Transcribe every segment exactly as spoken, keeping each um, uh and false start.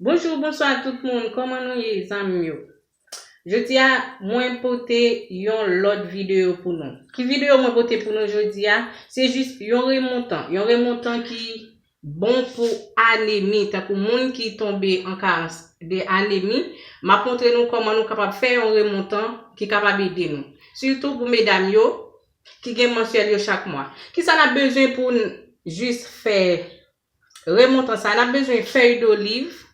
Bonjou, bonswa tout moun, kòman nou ye, zanmi m yo? Jodi a, mwen pote yon lòt videyo pou nou. Ki videyo mwen pote pou nou jodi a? Se jis yon remontan, yon remontan ki bon pou anemi, tankou moun ki tonbe an karans de anemi. M ap montre nou kòman nou kapab fè yon remontan ki kapab ede nou. Sitou pou medam yo ki gen mansyèl yo chak mwa. Kisa n ap bezwen pou n jis fè remontan sa, n ap bezwen fèy doliv.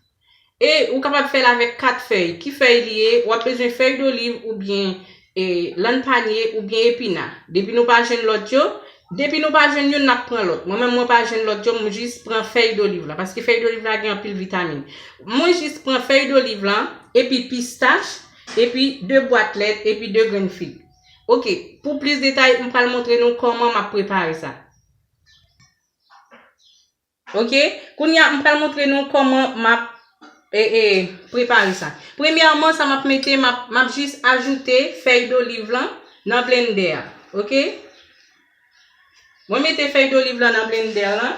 E ou kapab fè l avèk kat fèy. Ki fèy li ye? W ap bezwen fèy doliv oubyen e, lann panye oubyen epina. Depi nou pa jwenn lòt yo, depi nou pa jwenn youn, n ap pran lòt. Mwen menm, mwen pa jwenn lòt yo, m jis pran fèy doliv la, paske fèy doliv la gen anpil vitamin. Mwen jis pran fèy doliv la, epi pistach, epi de bwat lèt, epi de grenn fig. Oke, pou plis detay, m pral montre nou kòman m ap prepare sa. Oke, kounye a, m pral montre nou kòman m ap e, e, prepare sa. Premyèman, sa m ap mete, m ap, m ap jis ajoute fèy doliv lan nan blendè a. Oke? Mwen mete fèy doliv lan nan blendè lan.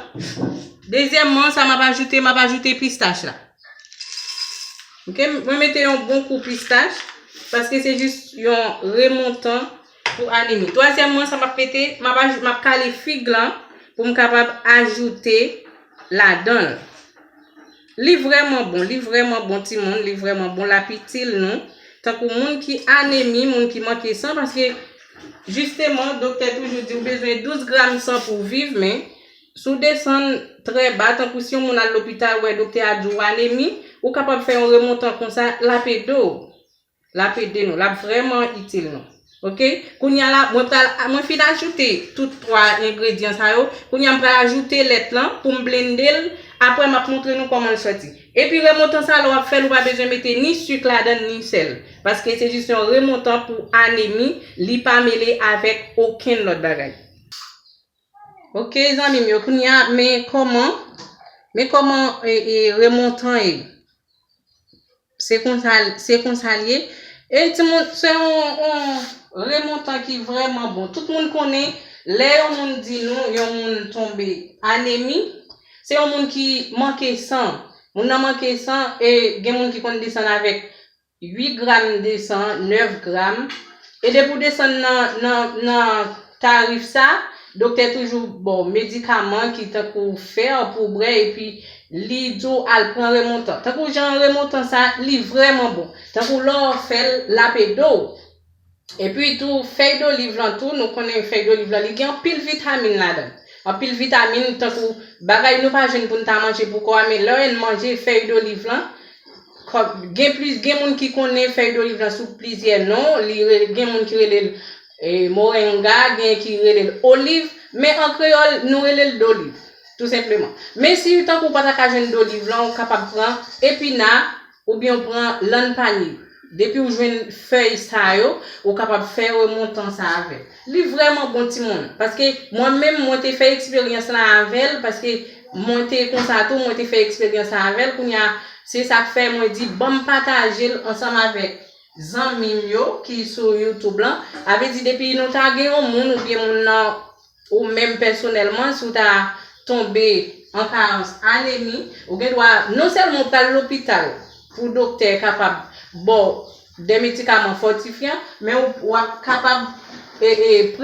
Dezyèmman, sa m ap ajoute, m ap ajoute pistach la. Oke, mwen mete yon bon kou pistach, paske se jis yon remontan pou anemi. Twazyèmman, sa m ap mete, m ap aj-, m ap kale fig lan pou m kapab ajoute ladan l. Li vrèman bon, li vrèman bon, timoun, li vrèman bon, l ap itil nou. Tankou moun ki anemi, moun ki manke san, paske jisteman, doktè toujou di w bezwen douz gram san pou w viv, men si w desann trè ba, tankou si yon moun al lopital, wè doktè a di w anemi, ou kapab fè yon remontan konsa, l ap ede w. L ap ede nou, l ap vrèman itil nou. Oke? Kounye a la, mwen pral, mwen fin ajoute tout twa engredyan sa yo. Kounye a, m pral ajoute lèt lan pou m blende l. Apre, m ap montre nou kòman l sòti. Epi, remontan sa, lè w ap fè l, ou pa bezwen mete ni sik ladan l, ni sèl. Paske se jis yon remontan pou anemi, li pa mele avèk okenn lòt bagay. Oke, zanmi m yo, kounye a, men kòman, men kòman e, e, remontan ye. Se konsa, se konsa l ye. E timoun, se yon, yon remontan ki vrèman bon. Tout moun konnen, lè yon moun di nou, yon moun tonbe anemi, se yon moun ki manke san. Moun nan manke san, e gen moun ki konn desann avèk uit gram de san, nèf gram. E depi w desann nan, nan, nan tarif sa, doktè toujou ba w medikaman ki tankou fè pou w bwè, epi li di w al pran remontan. Tankou jan remontan sa, li vrèman bon. Tankou lè w fè l, l ap ede w. Epi tou, fèy doliv lan tou, nou konnen fèy doliv lan, li gen anpil vitamin ladan l. Anpil vitamin, tankou bagay nou pa jwenn pou n ta manje pou kò a, men lè w manje fèy doliv lan, kòm, gen plis, gen moun ki konnen fèy doliv lan sou plizyè non, li re-, gen moun ki rele l, e, moringa, gen ki rele l oliv, men an kreyòl, nou rele l doliv, tou senpleman. Men si tankou w pa ta ka jwenn doliv lan, ou kapab pran epina, oubyen w pran lann panye. Depi w jwenn fèy sa yo, ou kapab fè remontan sa avè l. Li vrèman bon timoun, paske mwen menm, mwen te fè eksperyans la avè l, paske mwen te konsa tou, mwen te fè eksperyans la avè l. Kounye a, se sa k fè mwen di, ban m pataje l ansanm avèk zanmi m yo ki sou YouTube lan. A vle di, depi nou ta gen yon moun oubyen moun nan ou menm pèsonèlman, si w ta tonbe an karans anemi, ou gen dwa non sèlman w pral lopital pou doktè kapab ba w de medikaman fòtifyan, men w, w ap kapab e, e,